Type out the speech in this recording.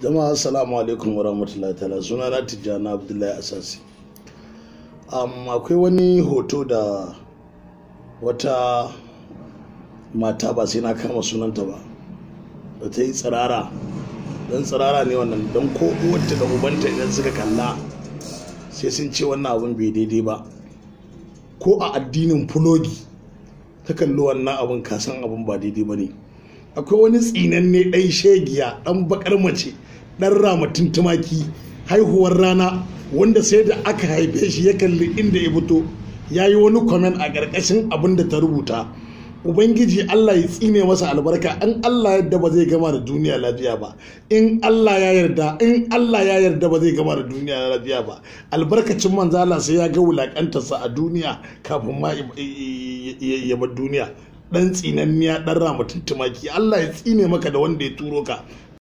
Jama'a, assalamu alaikum wa rahmatullahi ta'ala. Suna na Tijjani Abdullahi Asasi. Akwai wani hoto da wata mata, ba sai na kama sunanta ba, da ta yi tsirara. Don tsirara ne wannan, don ko uwarta da ubanta idan suka kalla sai sun ce wannan abin bai daidai ba. Ko a addinin fulogi ta kalli wannan abin, kasan abin ba daidai ba ne. Akwai wani tsinanne ɗan shegiya, ɗan bakar mace, ɗan ramatin tumaki, haihuwar rana, wanda sai da aka haife shi ya kalli inda ya fito, ya yi wani comment a ƙarƙashin abin da ta rubuta. Ubangiji Allah ya tsine masa albarka. In Allah yarda, ba zai gama da duniya lafiya ba. In Allah ya yarda, in Allah ya yarda, ba zai gama da duniya lafiya ba. Albarkacin manzo Allah, sai ya ga wulakantarsa a duniya kafin ma ya bar duniya. Dan tsinanniya, dan ramatin tumaki, Allah ya tsine maka da wanda ya turo ka.